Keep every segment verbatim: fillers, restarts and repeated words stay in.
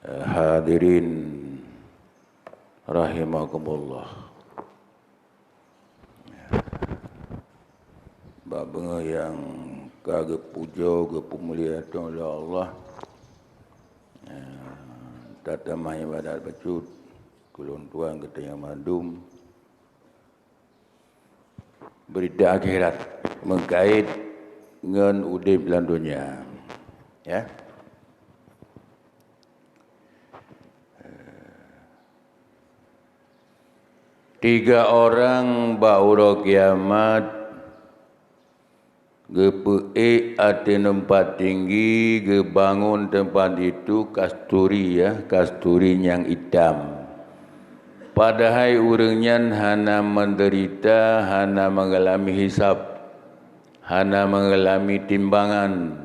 Hadirin rahimakumullah. Bak beungoh nyang ka geupujoe, geupeumulia lé Allah, tatamah ibadat bacut keu lôn tuan geutanyoe mandum. Beurita akhirat meukait ngon udeb lam donya. Ya. Tiga orang bak uroe kiamat geupeuék ateueh teumpat tinggi, geubangon teumpat itu kasturi, ya, kasturi nyang itam. Padahai ureuëng nyan hana meudeurita, hana meugalami hisab, hana meugalami timbangan,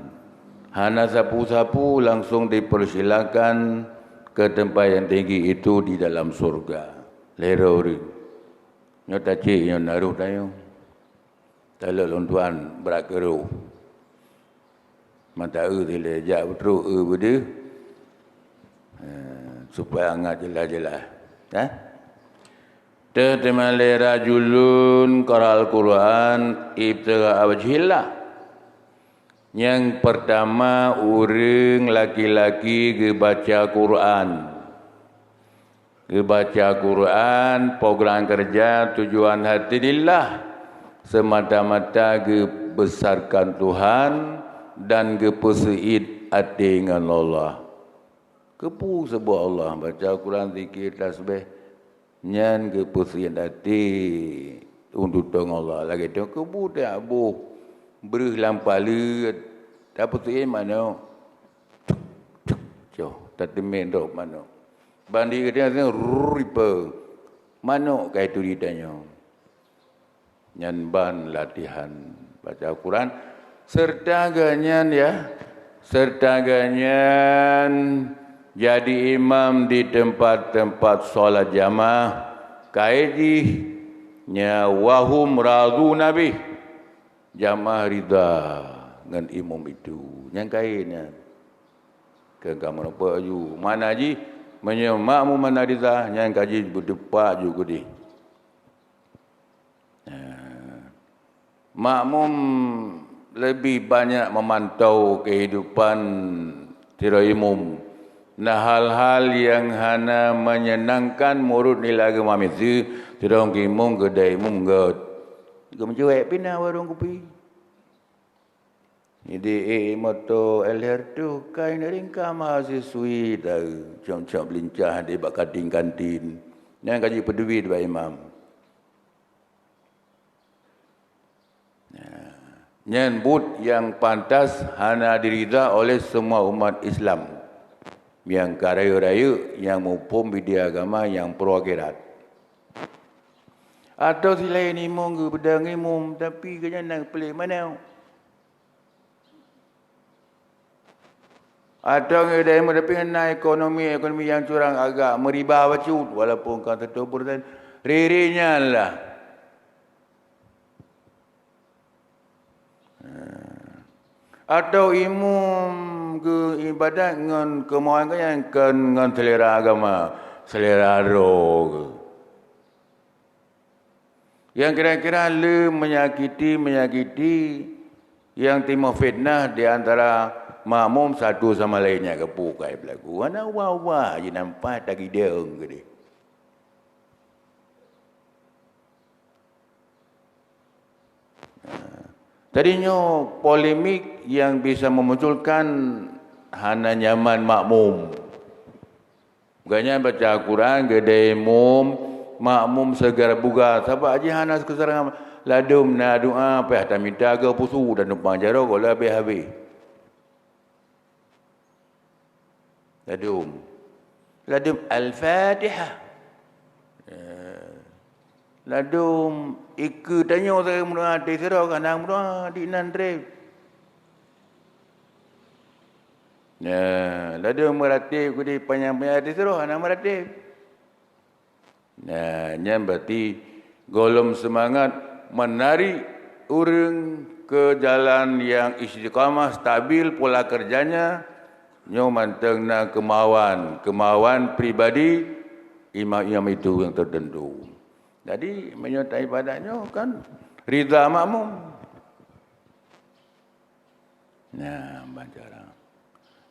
hana sapeue-sapeue, langsong dipersilakan ke tempat yang tinggi itu di dalam surga. Lhèe droe ureuëng. Nyoe tacék nyoe na roh tanyoe. Taleuek lôn tuan brat keu roh. Mata eu dilèe jak beutrok eu beudeuh. Eh, supaya ngat jeulaih-jeulaih. Eh? Teuh teuma lé rajulun qara'al Qur'an ibtigha'a wajhillah. Nyang peurtama, ureuëng laki-laki geubaca Qur'an. Geubaca Qur'an, program keureuja, tujuan hati lillah, seumata-mata geubesarkan Tuhan dan geupeuseuit até ngon Allah. Keupeue seubut Allah, baca Qur'an, zikir, tasbih, nyan geupeuseuit até untuk tong Allah. Lagèe tu keupeue teuboh breuh lam paleue, tapeuseuit manok. Cok, cok, cok, tateumé drob manok. Ban di geutanyoe rripe. Manok ka ituri tanyoe. Nyan ban latihan baca Al-Quran. Serta geuhnyan, ya, serta geuhnyan jadi imam di tempat-tempat sholat jamaah, kayèe jih nyan, wahum raduna bih. Jamaah ridha ngon imum itu. Nyang kayèe nyan. Keu kamoe nampak aju. Mana jih, meunyoe makmum hana ridha, nyan ka jih beudeupak ju keudeh. Nah, makmum lebih banyak memantau kehidupan sidroe imum. Na hal-hal nyang hana menyenangkan meunurot nilai agama miseue, sidroe imum keudeh imum gèt. Geumeucuek pih na warong kupi. Jadi, eh, moto L R tu kai neuringka mahasiswi tau, cok-cok beulincah di bak kantin-kantin. Nyan ka jipeuduit bak imam. Nah, nyan buet nyang pantas hana diridha oleh semua umat Islam nyang ka rayeuk-rayeuk, nyang muphom idé agama, nyang pro akhirat. Atau silaén imum geupeudong imum, tapi geuhnyan na peuleueh manok. Atau ngon idéh imum, tapi na ekonomi, ekonomi nyang curang agak meuriba bacut, walaupun ka satu persen. Riri nyan lah. Atau imum geuibadat ngon keumauan geuhnyan, kon ngon selera agama, selera droe. Nyang kira-kira le menyakiti-menyakiti, nyang timoh fitnah di antara makmum satu sama lain nyang geupeukai peulaku. Hana ubah-ubah jih nampak tagidong keudeh. Nah, tadi nyoe polemik nyang bisa memunculkan hana nyaman makmum. Gobnyan baca Al-Quran, geudeh imum, makmum segar buga, sabab jih hana keuseurangan. Ladôm na doa, payah tamita geupusu dan numpang jaroe goh lheueh habéh-habéh. Ladôm. Ladôm Al-Fatihah. Eh, ladôm ikeue tanyoe sagai meudoa, até sidroe ka na meudoa di inan treb. Nah, ladôm meuratéb keudeh panyang-panyang, até sidroe hana meuratéb. Nah, nyan berarti gohlom seumangat menarik ureuëng keu jalan nyang istiqamah, stabil pola keureuja nyan, Nyoe mantong na keumauan, keumauan pribadi imam-imam itu nyang teuteuntu. Jadi, meunyoe taibadat nyoe kan ridha makmum. Nah, ban cara.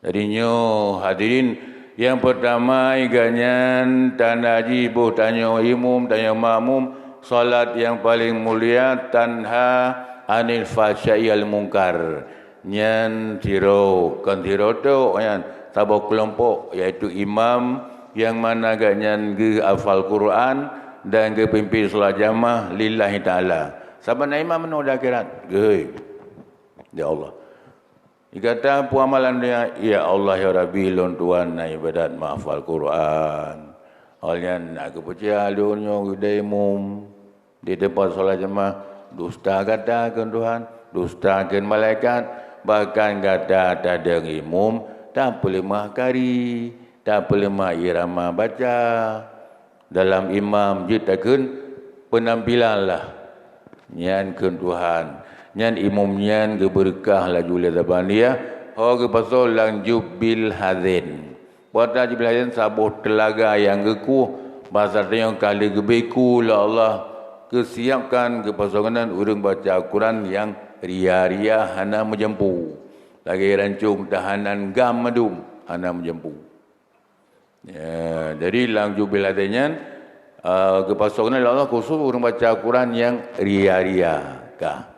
Jadi nyoe hadirin, nyang peurtama iganyan tanda jih boh tanyoe imum, tanyoe makmum, salat nyang paleng mulia tanha anil fahsya'i wal mungkar. Nyan sidroe, kon sidroe tok nyan, saboh keulompok, yaitu imam nyang mana gobnyan geuhafal Quran dan geupimpin salat jamaah lillahi ta'ala. Saban imam meunoe di akhirat, geuhôi, ya Allah. Gata peue amalan donya, "Ya Allah, ya Rabbi, lôn tuan na ibadat meuhafal Quran." Awaknyan na geupeucaya lôn nyoe geudeh imum di teumpat salat jamaah, dusta gata kheun Tuhan, dusta kheun malaikat, bahkan gata tadong imum tapeuleumah kari, tapeuleumah irama baca. Dalam imam jeuet takheun, "Peunampilan lah." Nyan kheun Tuhan. Nyan imum nyan geubeureukat laju lé Zabaniyah, ho geupasoe lam jubbil hazin. Peue jubbil hazin, saboh teulaga nyang geukueh, basa tanyoe ka lheueh geubri kueh lé Allah, geusiapkan geupasoe keunan ureuëng baca Quran nyang ria-ria hana meujampu. Lagée rancong tahanan gam mandum hana meujampu. Ya, jadi lam jubbil hazin nyan, eh, geupasoe keunan lé Allah khusus ureuëng baca Quran nyang ria-ria kah.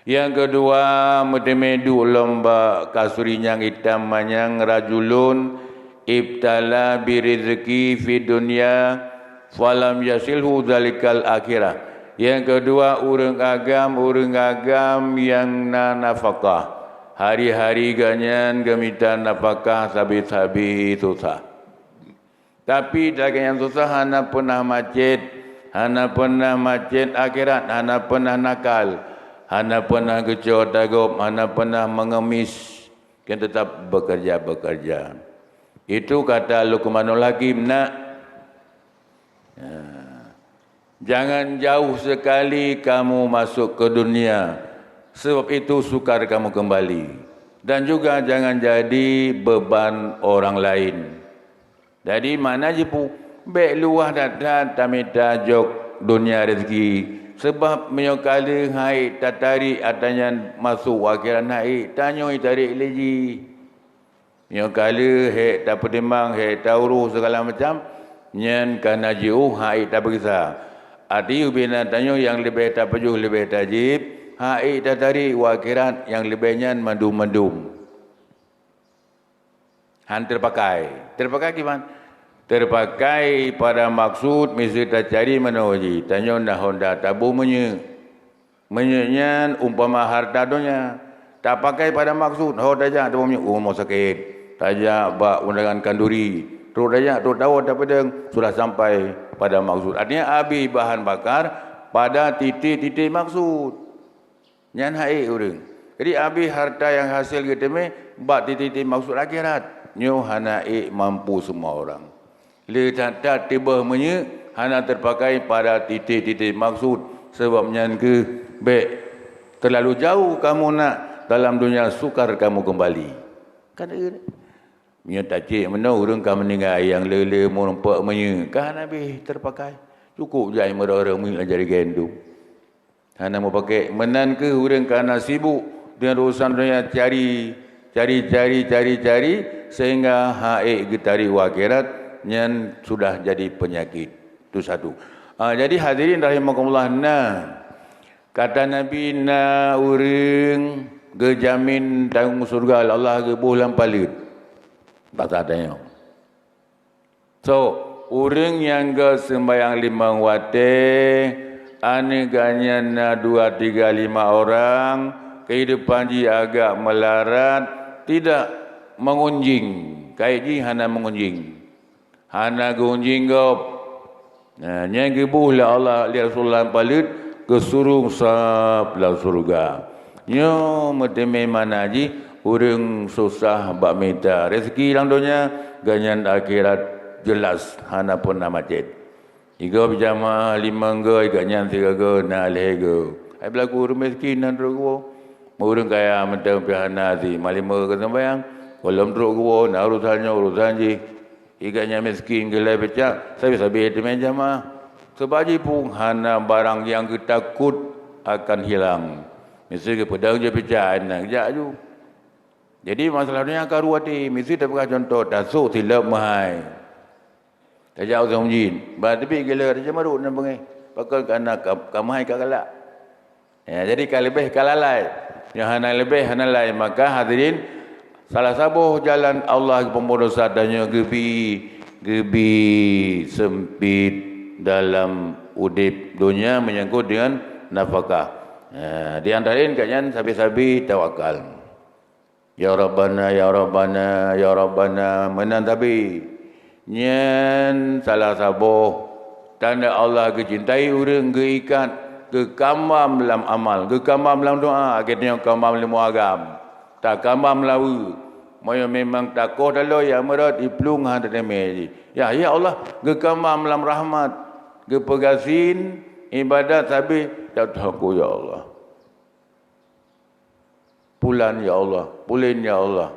Nyang keudua, meuteumé duek lom bak kasuri nyang itam manyang, rajulun ibtala birizqi fid dunya falam yasilhu dzalikal akhirah. Nyang keudua, ureuëng agam, ureuëng agam nyang na nafakah. Hari-hari gobnyan geumita nafakah sabe-sabe susah. Tapi lagée nyang susah hana peunah macet, hana peunah macet akhirat, hana peunah nakal, hana peunah geucok atra gob, hana peunah mengemis, kan tetap bekerja-bekerja. Itu kata Luqmanul Hakim, nak. Ya. Jangan jauh sekali kamu masuk ke dunia, sebab itu sukar kamu kembali. Dan juga jangan jadi beban orang lain. Jadi, makna jih peue? Bék luwah that-that tamita jok dunia rezeki, sebab meunyoe ka lheueh han ék tatarék atra nyan masôk u akhirat, han ék tanyoe tarék lé jih. Meunyoe ka lheueh hék tapeutimang, hék taurôh sigala macam, nyan ka na jiôh han ék tapeuriksa. Até ubena tanyoe nyang leubeh tapajoh leubeh tajieb, han ék tatarék u akhirat nyang leubeh nyan mandum-mandum. Han teupakai. Teupakai kiban? Teupakai pada maksud miseue tacari meunoe jih. Tanyoe na honda taboh minyeuk. Minyeuk nyan umpama harta donya. Tapakai pada maksud, ho tajak taboh minyeuk u rumoh sakét. Tajak bak undangan kanduri. Trok tajak, trok tawoe tapeudong, sudah sampai pada maksud. Artinya, abéh bahan bakar pada titik-titik maksud. Nyan han ék ureuëng. Jadi, abéh harta nyang hasé geuteumé bak titik-titik maksud akhirat. Nyoe hana ék mampu semua orang. Le that-that teuboh minyeuk hana teupakai pada titik-titik maksud, sabab nyan keuh bék terlalu jauh kamu nak dalam dunia, sukar kamu kembali. Kan, meunyoe tacék meunoe ureuëng ka meuninggai nyang le-le meurumpok minyeuk, ka hana abéh teupakai. Cukup jai meureuh-reuh minyeuk lam jari gendum. Hana meupakék. Meunan keuh ureuëng ka na sibuk deungon urusan donya, cari, cari, cari, cari, cari, sehingga han ék geutarék u akhirat, nyan sudah jadi penyakit. Itu satu. Ah, jadi hadirin rahimakumullah, na kata Nabi, na ureuëng geujamin tanggong syeuruga lé Allah geuboh lam paleuet. Basa tanyoe. So, ureuëng nyang geuseumbahyang limong watée, aneuëk geuh nyan na dua, tiga, lima orang, keuhidupan jih agak meularat, tidak meungunjing, kayée jih hana meungunjing, hana geuunjing gob. Nah, nyan geuboh lé Allah, lé Rasulullah lam paleuet, geusurong sab lam syeuruga. Nyoe meuteumé makna jih, ureuëng susah bak mita rezeki lam donya, gobnyan akhirat jeulaih hana peunah macet. Igob jamaah limong goe, gobnyan sigoe goe na lhée goe. Hai beulaku ureuëng miskin na droe goe. Ureuëng kaya mantong pih hana si malima geuseumbahyang. Gohlom trok geuwoe, na urosan nyoe, urosan jih. Igat nyang miskin geulai peucak, sabe-sabe teumé jamaah. Sabab jipeue hana barang nyang geutakot akan hilang. Miseue geupeudong jih peucak, na geujak aju. Jadi, masalah nyoe ka ruwet, miseue tapeugah cuntoh, tasôk silop meuhai. Tajak u Saumjin, bah teubiet gila raja marot na beungéh. Pakon ka na ka, ka meuhai ka galak. Ya, jadi ka leubeh ka lalai. Nyang hana leubeh hana lai, maka hadirin, salah saboh jalan Allah geupeumeudesya tanyoe geubi, geubi seumpit dalam udeb donya menyangkut dengan nafakah. Ya, di antara lain kat nyan sabe-sabe tawakal. Ya Rabbana, ya Rabbana, ya Rabbana, meunan sabe. Nyan salah saboh tanda Allah geucintai ureuëng geuikat, geukamam lam amal, geukamam lam doa, lagée tanyoe kamam leumo agam. Takamam laweue. Meunyoe memang takoh taloe nyang meurot, iplueng hana teumé jih. Ya, ya Allah, geukamam lam rahmat, geupeugasien ibadat sabe, ya Tuhanku, ya Allah. Pulan ya Allah, pulen ya Allah.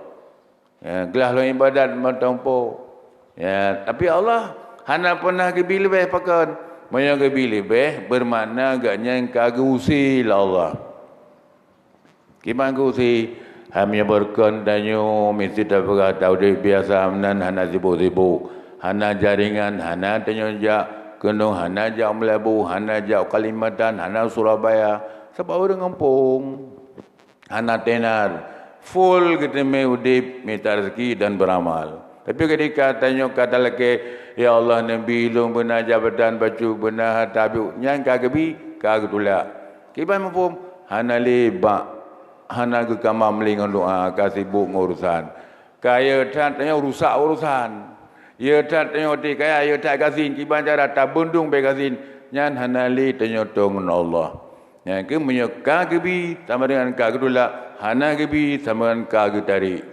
Ya, glah lôn ibadat mantong po. Ya, tapi Allah hana pernah geubi leubeh pakon. Meunyoe geubi leubeh, bermakna gobnyan ka geuuse lé Allah. Kiban geuuse, hai meunyoe beureukan tanyoe, miseue tapeugah taudeb biasa meunan hana sibuk-sibuk, hana jaringan, hana tanyoe jak keunong, hana jak Meulaboh, hana jak Kalimantan, hana Surabaya, sabab ureuëng gampông. Hana tenar, full geuteumé udeb mita rezeki dan beuramal. Tapi ketika tanyoe ka talakée, "Ya Allah, neubi lôn beuna jabatan bacut, beuna hareuta bacut," nyan ka geubi, ka geutulak. Kiban muphom, hana lé bak, hana geukamam lé ngon doa, ka sibuk ngon urosan. Ka yeu that tanyoe rusak urosan. Yeu that tanyoe até kaya, yeu that gasien, kiban cara tabeundong bée gasien, nyan hana lé tanyoe toe ngon Allah. Nyan keuh meunyoe ka geubi sama dengan ka geutulak, hana geubi sama dengan ka geutarek.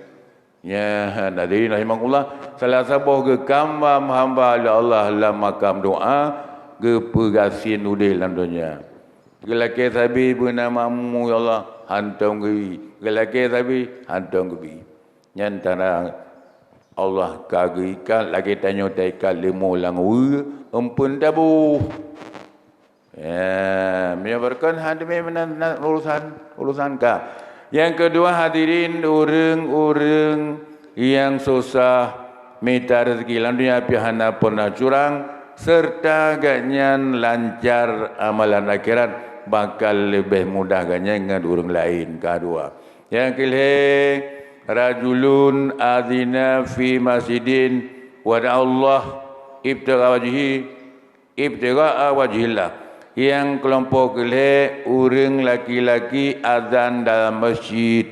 Nyan, hadirin rahimakumullah, salah saboh geukamam hamba lé Allah lam makam doa, geupeugasien udeb lam donya. Geulakée sabe beuna makmu, ya Allah, hántom geubi. Geulakée sabe, hántom geubi. Nyan tanda Allah ka geuikat lagée tanyoe taikat leumo lam weue, eumpeuen taboh. Ya, meunyoe beureukan hana teumé meunan, na urosan, urosan ka. Nyang keudua, hadirin, ureuëng-ureuëng nyang susah mita rezeki lam donya pih hana pernah curang, serta gobnyan lancar amalan akhirat, bakal leubeh mudah gobnyan ngon ureuëng laén. Ka dua. Nyang keulhée, rajulun adzina fi masjidin wa da'allah ibtigha wajhi, ibtigha wajhillah. Nyang keulompok keulhée, ureuëng laki-laki azan dalam masjid.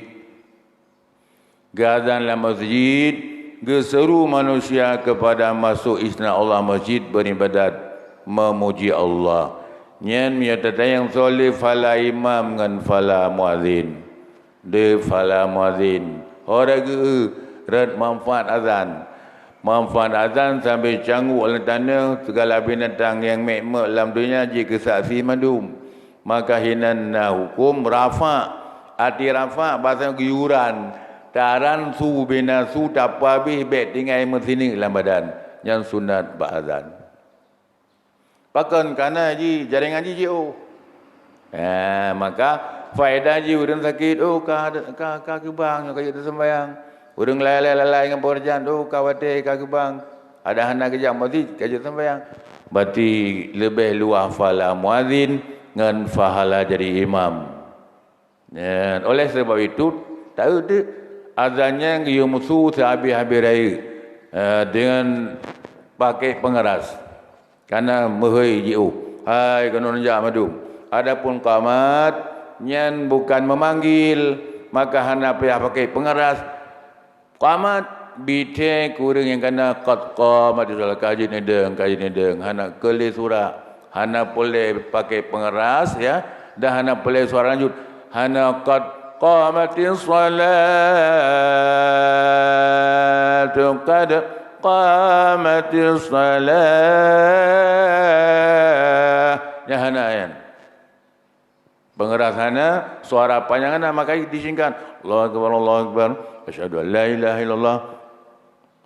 Geuazan lam masjid, geuseuru manusia keupada masôk istana Allah masjid beuribadat, meumuji Allah. Nyan meunyoe tatanyong soe le fala imam ngon fala muazin. Deuh fala muazin. Ho geu-eu rot manfaat azan. Manfaat azan sampoe cangguek lam tanoh, sigala binatang nyang mék-mék lam donya jikeusaksi mandum. Maka hinan na huköm rafa'. Arti rafa' bahasa geuyue uran. Taran su bina su tapeuhabéh bék tinggai meusineuk lam badan. Nyan sunat bak azan. Pakon? Kana jih, jaringan jih jiôh. Ha, maka faedah jih ureuëng sakét, oh, ka, ka, ka keubang nyoe ka jeuet teuseumbayang. Ureuëng lalai-lalai ngon pekerjaan, oh, ka watée ka keubang. Ada hana geujak masjid ka jeuet teuseumbayang. Berarti leubeh luwah pahala muazin ngon pahala jadi imam. Ya, oleh sebab itu, taeu teuk azan nyan geuyue meusu sihabéh-habéh rayeuk, eh, dengan pakai pengeras. Kana meuhôi jiôh, hai keunoe jak mandum. Adapun qamat nyan bukan memanggil, maka hana payah pakai pengeras. Qamat, bithée keu ureuëng nyang kana qad qamatis shalah, ka jeuet neudong, ka jeuet neudong, hana keu lé surak, hana peureulée pakai pengeras, ya, dan hana peureulée suara lanjut. Hana qad qamatis shalatu, qad qamatis shalah. Nyan hana nyan. Peungeras hana, suara panyang hana, maka disingkat. Allahu Akbar, Allahu Akbar. Asyhadu an la ilaha illallah.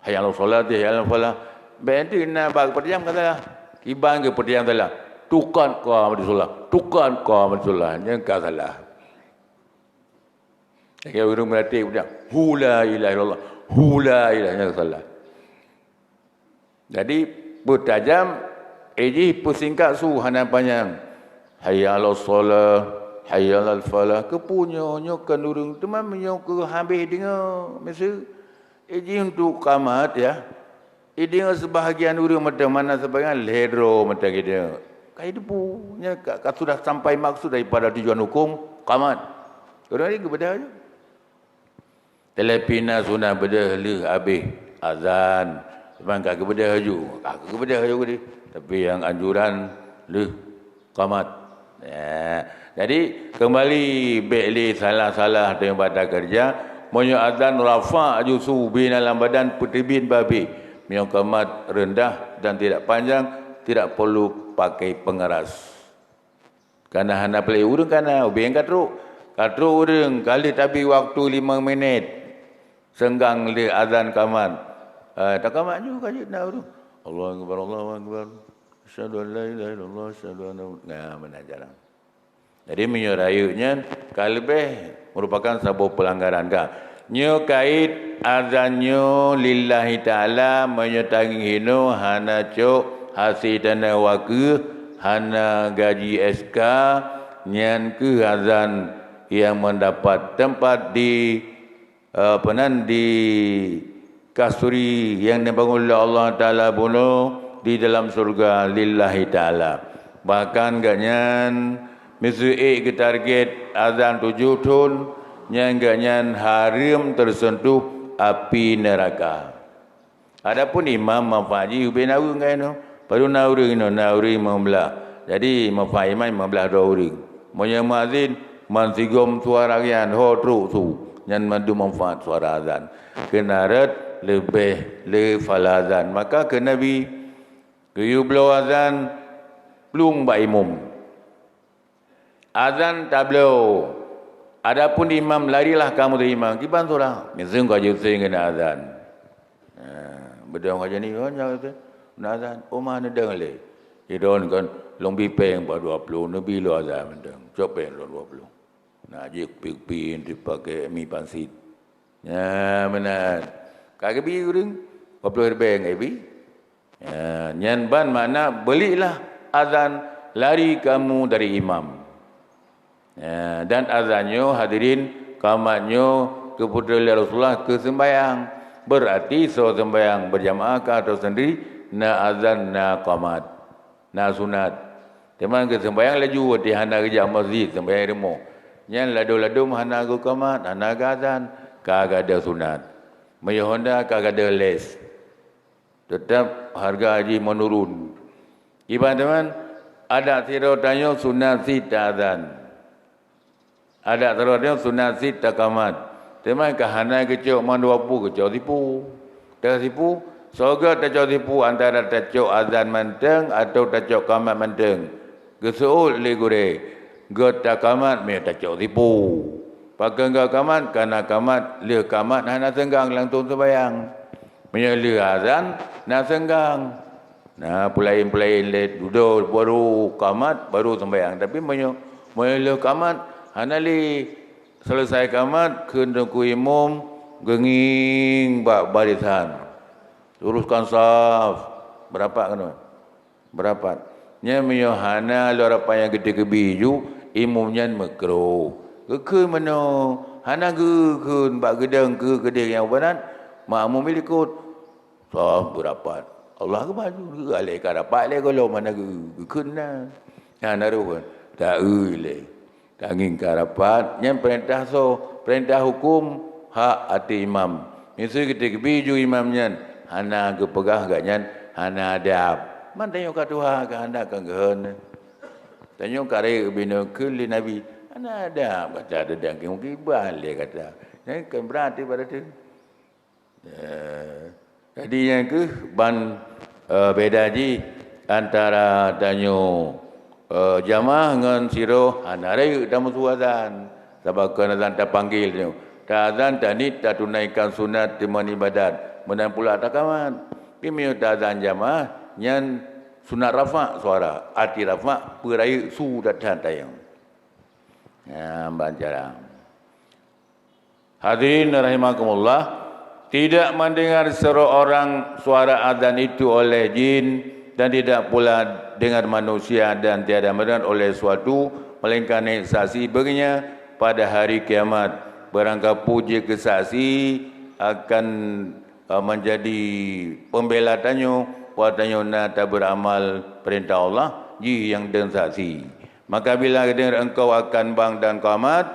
Hayya 'alas shalah, hayya 'alal falah. Bék na bak peudiam ka salah. Kiban ke peudiam salah. Tukan ka mati salah. Tukan ka mati salah. Nyan ka salah. Lagèe ureueng meuratéb peudiam. Hu la ilaha illallah. Hu la ilaha, nyan ka salah. Jadi, peutajam, eh, jih peusingkat su hana panyang. Hayya 'alas shalah, hayya 'alal falah. Keupeue nyoe, nyoe keu ureueng teuma meunyoe keu habéh deungoe, miseue. Eh, jih untuk qamat, ya. Eh, deungoe seubahagian ureueng mantong, mana seubahagian lhèe droe mantong geudeungoe. Ka jiteupeue, nyan ka, ka sudah sampai maksud daripada tujuan huköm qamat. Ureueng laén geubeudôh ju. Telepina sunat beudôh lheueh abéh azan. Memang ka geubeudôh laju, ka geubeudôh laju tadi. Tapi nyang anjuran lheueh qamat. Ya. Jadi, keumbali bék lé salah-salah teuh bak takeureuja. Meunyoe azan rafa' laju su bina lam badan peuteubiet babeh. Meunyoe qamat reundah dan tidak panjang, tidak perlu pakai pengeras. Kana hana peuleueh ureueng kana, ubeng ka trok. Ka trok ureueng, ka lheueh tabri waktu lima minit. Seunggang lheueh azan qamat. Eh, taqamat ju ka jeuet na ureueng. Allahu Akbar, Allahu Akbar. Asyhadu an la ilaha illallah, asyhadu anna Muham-, nah, meunan jalan. Jadi, meunyoe rayeuk nyan ka leubeh merupakan saboh peulanggaran ka. Nyoe kait azan nyoe lillahi ta'ala, meunyoe tangieng hinoe hana cok hase tanoh wakeueh, hana gaji S K, nyan kheueh azan nyang mendapat tempat di, eh, peunan di kasri nyang neubangon lé Allah Taala bunoe di dalam syeuruga lillahi ta'ala. Bahkan gobnyan miseue ék geutarget azan tujoh thon, nyan gobnyan hareuem teuseuntuh api neuraka. Adapun imam manfaat jih ubena ureueng keunoe, padub na ureueng inoe, na ureueng limong blah. Jadi, manfaat imam limong blah droe ureueng. Meunyoe muazin, man sigom suara nyan, ho trok su, nyan mandum manfaat suara azan. Keunan rot leubeh le fala azan. Maka kheun Nabi, geuyue bloe azan, plueng bak imum. Azan tabloe. Adapun imam, larilah kamu dari imam. Kiban suara? Miseue ka jeuet ngon azan. Ha, beudôh ka jeuet ngon azan. Oma neudong lé. Idon kan lôn bi péng bak dua ploh, neubi lôn azan mantong. Cok péng lôn dua ploh. Na jeuet pik-pik dipakai mi pansit. Nyan meunan. Ka geubi ureueng, dua ploh ribèe ka geubi. Ya, nyan ban makna beuliklah azan lari kamu dari imam. Ya, dan azan nyoe hadirin, qamat nyoe geupeutreun lé Rasulullah keu seumbahyang. Beurati soe seumbahyang beujamaah ka atau seundiri, na azan, na qamat, na sunat. Teuma geuseumbahyang laju watèe hana geujak masjid, seumbahyang rumoh. Nyan ladôm-ladôm hana geuqamat, hana geuazan, ka gadôh sunat. Meunyoe honda ka gadôh les. Teutap hareuga jih meunurun. Iban teuma, adak sidroe tanyoe sunat cit taazan. Adak sidroe tanyoe sunat cit taqamat. Teuma ka hana geucok mandua pu, geucok sipu. Teuh sipu, soe gèt tacok sipu antara tacok azan mantong atawa tacok qamat mantong. Geuseuôt lé gurèe, gèt taqamat mè tacok sipu. Pakon gèt qamat? Kana qamat, lheueh qamat hana seunggang langsong seumbahyang. Meunyoe lheueh azan, na seunggang. Na peulaén-peulaén lé dudoe baru qamat, baru seumbahyang. Tapi meunyoe, meunyoe lheueh qamat, hana lé. Seuleusai qamat, kheun teungku imum geungieng bak barisan. Luruskan saf. Beurapat keunoe? Beurapat. Nyan meunyoe hana lôn rapat nyang geuteuk geubi ju, imum nyan meukruh. Geukheun meunoe, hana geukheun bak geudong keu keudeh nyang beunat, makmum likot. Saf beurapat. Allah Akbar ju, alèh ka rapat lé gohlom hana geu-, geukheun na. Nyan harôh ta-eu lé. Tangieng ka rapat, nyan peurintah soe? Peurintah huköm, hak até imam. Miseue geuteuk geubi ju imam nyan, hana geupeugah gobnyan hana adab. Man tanyoe ka tuha, ka hana ka geuhon. Tanyoe ka rayeuk binoe kheun lé Nabi, hana adab gata, teuh dang kiban lé gata. Nyan kan beurati bak droe teuh. Eh, jadi nyan kheueh ban, eh, beda jih antara tanyoe, eh, jamaah ngon sidroe hana rayeuk tameusu azan. Sabab kon azan tapanggil nyoe. Taazan, taniet, tatunaikan sunat teuma ibadat. Meunan pula takamat. Tapi meunyoe taazan jamaah, nyan sunat rafa' suara. Arti rafa', peurayeuk su that-that tanyong. Nyan ban cara. Hadirin rahimakumullah, tidak mendengar seorang suara azan itu oleh jin dan tidak pula dengan manusia, dan tiada mendengar oleh suatu melainkan naik saksi baginya pada hari kiamat. Barang kapeue jeuet keu saksi akan, eh, menjadi pembela tanyoe, bahwa tanyoe na taberamal perintah Allah, jih nyang deueng saksi. Maka bila dengar engkau akan Bang dan Qamat,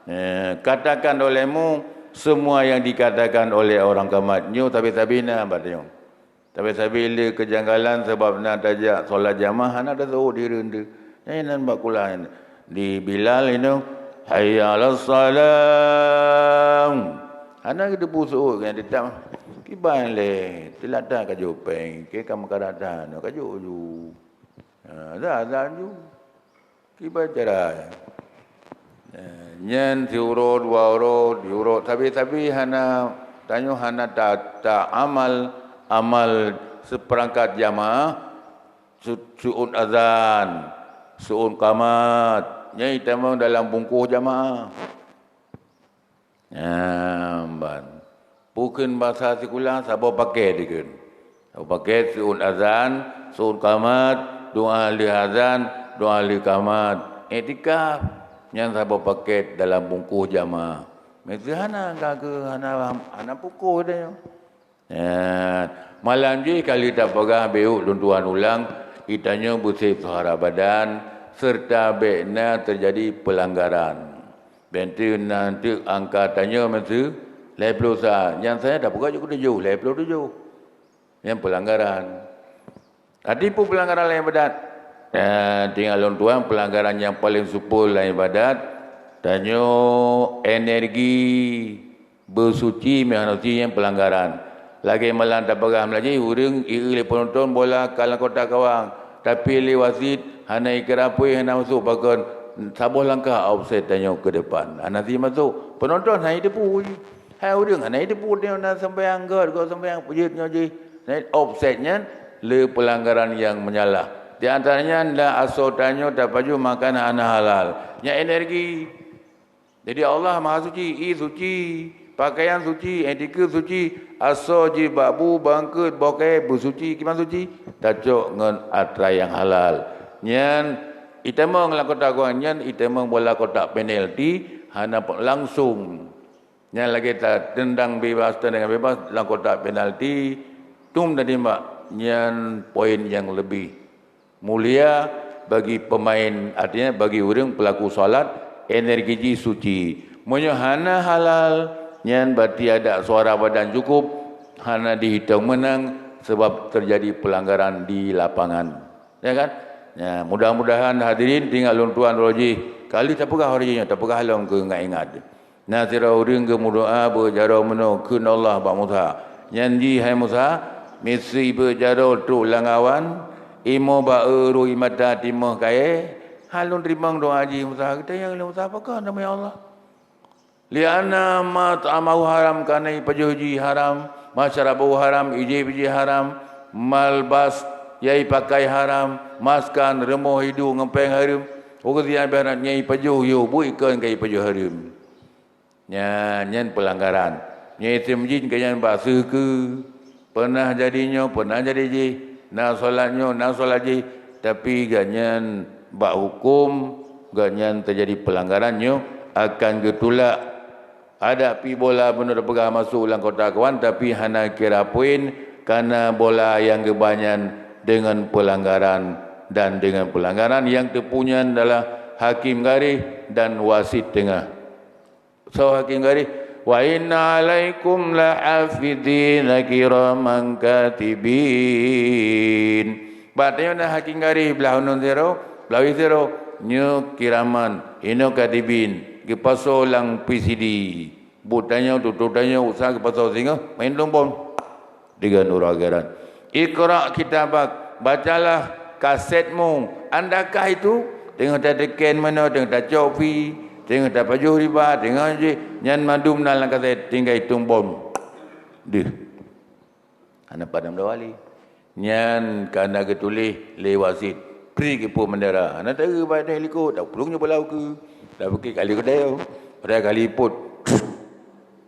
eh, katakan olehmu semua yang dikatakan oleh orang Qamat. Nyoe sabe-sabe na bak tanyoe. Sabe-sabe le kejanggalan sabab na tajak solat jamaah hana taseuôt hireuen teuh. Nyan nan bak kulah nyan. Di Bilal inoe, "Hayya 'alas shalah." Hana geuteupeue seuôt nyan, teutap kiban lé, teulata kajok péng, ke ka meukarata nyoe, kajok ju. Ha, dah azan ju. Kiban cara. Eh, nyan siuroe, dua uroe, tiga uroe, sabe-sabe hana, tanyoe hana ta, ta amal, amal seperangkat jamaah, su, su'ut azan, su'ut qamat. Nyan itamong dalam bungkôh jamaah. Nyan ban. Peue kheun basa sikula, saboh pakét dikheun. Saboh pakét, su'ut azan, su'ut qamat, doa lheueh azan, doa lheueh qamat. Iktikaf, nyan saboh pakét dalam bungkôh jamaah. Meuseuhana ka keu hana, hana pukôh tanyoe. Nyan, malam jih ka lheueh tapeugah, beuet lôn tuan ulang, geutanyoe beusép suara badan, serta bék na teujadi peulanggaran. Bék teuk na teuk angka tanyoe meuseu lhèe ploh sa, nyan saja tapeugah jeuet keu tujoh, lhèe ploh tujoh. Nyan peulanggaran. Arti peue peulanggaran lam ibadat? Eh, tinggai lôn tuan, peulanggaran nyang paleng seupôt lam ibadat, tanyoe energi beusuci meuhana suci nyan peulanggaran. Lagèe malam tapeugah meulajih, ureueng ieu lé peunonton bola ka lam kotak gawang, tapi lé wasit hana ikira apui, hana masôk pakon, saboh langkah offside tanyoe keu depan. Hana si masôk. Peunonton hana jiteupeue jih. Hai ureueng hana jiteupeue tanyoe na sampoe anggôt, gob sampoe peujeuet nyoe jih. Nah, offside nyan le peulanggaran nyang meunyalah. Di antaranya ndak asoe tanyoe tapajoh makanan hana halal. Nyan energi. Jadi Allah Maha Suci, ie suci, pakaian suci, iktikaf suci, asoe jih bak bu, bangkeut, boh kayèe beusuci, kiban suci, tacok ngon atra nyang halal. Nyan itamong lam kotak gawang, nyan itamong bola kotak penalti, hana pe-, langsung. Nyan lagèe tatendang bebas, tendangan bebas lam kotak penalti, tom tatimbak, nyan poin nyang leubeh mulia bagi pemain, artinya bagi ureueng pelaku salat, energi jih suci. Meunyoe hana halal, nyan berarti adak suara badan cukup, hana dihitong meunang sebab terjadi pelanggaran di lapangan. Ya kan? Ya, mudah-mudahan hadirin tinggai lôn tuan uroe jih, ka lheueh tapeugah uroe jih nyoe, tapeugah lom keu ingat-ingat. Na sidroe ureueng geumeudoa beujaroe meunoe, kheun Allah bak Musa, "Nyan jih, hai Musa, miseue beujaroe trok lam awan, imoe baeu rui mata timoh kayèe, han lôn teurimong doa jih Musa." Geutanyong lé Musa, "Pakon teuma ya Allah?" "Li'anna ma ta'amahu haram," kareuna ipajoh jih haram, "ma syarabahu haram," ijép jih haram, "malbas," nyang ipakai haram, "maskan," rumoh iduek ngon péng hareuem, "wa ghudhiya bil haram," nyang ipajoh yôh buet ikon ka ipajoh hareuem. Nyan, nyan peulanggaran. Nyan item jih keu nyan bak seukeu. Peunah jadi nyoe, peunah jadi jih. Na salat nyoe, na salat jih. Tapi gobnyan bak huköm, gobnyan teujadi peulanggaran nyoe akan geutulak. Adak pi bola bunoe teupeugah masôk lam kotak kawan, tapi hana kira poin, kareuna bola nyang geuba nyan deungon peulanggaran, dan deungon peulanggaran nyang teupeu nyan adalah hakim garéh dan wasit teungoh. Soe hakim garéh? "Wa inna 'alaikum lahafidhina kiraman katibin." Bak tanyoe na hakim garéh blah uneun sidroe, blah wie sidroe. Nyoe kiraman, inoe katibin, geupasoe lam P C D. Buet tanyoe, tutoe tanyoe, usah geupasoe singoh, main lom bom. Tiga nuragaran. "Iqra kitabak," bacalah Kasetmu, andakah itu teungoh tateken meunoe, teungoh tacok pi, teungoh tapajoh riba, teungoh jih, nyan mandum na lam kaset, tinggai tueng bom. Deuh. Hana padam dua wali. Nyan ka na geutuléh lé wasit, pri geupeu meundara. Hana taeu bak deh likot, taplueng nyoe bak laôt keu. Tapike kali keudeh, padahai kali ipot.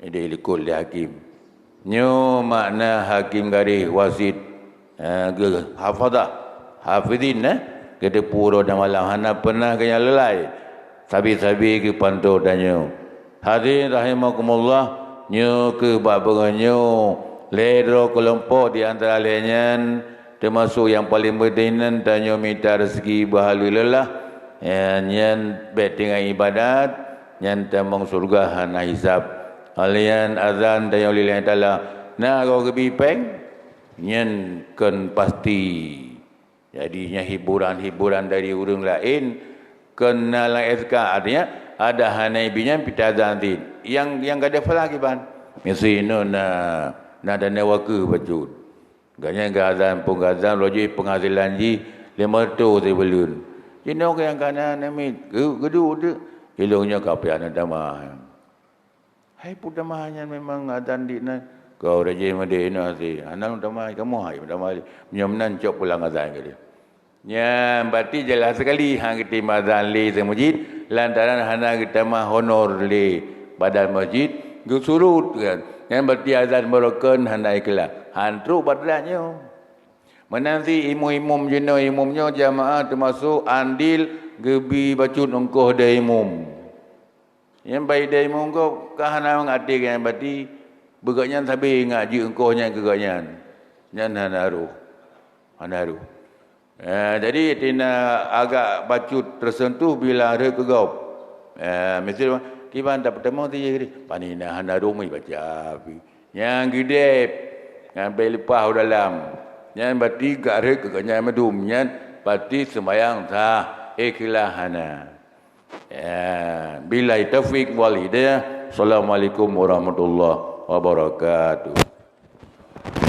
Ideh likot lé hakim. Nyoe makna hakim garéh wasit, eh, geuh hafazah, hafizin, eh, geuteupeue uroe dan malam, hana peunah geunyang leulai. Sabe-sabe geupantoe tanyoe. Hadirin rahimakumullah, nyoe keuh bak beungoh nyoe, lhée droe keulompok di antara lhée nyan, teumasok nyang paleng peunténg nan tanyoe mita reuseuki beuhaleue lelah, nyan bèk tinggai ibadat, nyan tamong syeuruga hana hisab. Alian azan tanyoe lillahi ta'ala, na goe geubi péng, nyan kon pasti. Jadi, nyan hiburan-hiburan dari ureuëng laén, kon na lam S K, artinya, ada hana ibi nyan pita azan cit. Nyang, nyang gadôh pahala kiban. Miseu inoe na, na dana wakeuh bacut. Gobnyan geuazan pun geuazan, laju penghasilan jih lima ratus sibuleuen. Jinoe nyang kana namiet, geu-, geuduek teuk. Ilong nyoe ka piah na tamah. Hai peue tamah nyan memang azan dik nan. Kau rajin meudeh inoe hase. Hana lôn tamah, kamoe hai tamah. Meunyoe meunan cok pulang azan keu dia. Nyan berarti jelas sekali hana geutem azan lé seumujid, lantaran hana geutamah honor lé badan masjid, geusurot kan. Nyan berarti azan barokon hana ikhlas. Han trok bak nyoe. Meunan cit imum-imum jinoe, imum nyoe jamaah teumasok andil geubi bacut ongkoh deh imum. Nyang bai deh imum gob ka hana mangat até gobnyan, berarti beugobnyan sabe ngat jeuet ongkoh nyan keu gobnyan. Nyan hana roh. Hana roh. Eh, jadi tina agak bacut tersentuh bila rhot keu gob. Eh, miseu kiban tapeutamong tijih geude. Pani na hana roh meubaca pi. Nyang geudeb ngon bèk leupah u dalam. Nyan berarti gak rhot keu gobnyan meudum. Nyan berarti seumayang sah. Ikhlas hana. Ya, billahi taufik wal hidayah. Assalamualaikum warahmatullahi wabarakatuh.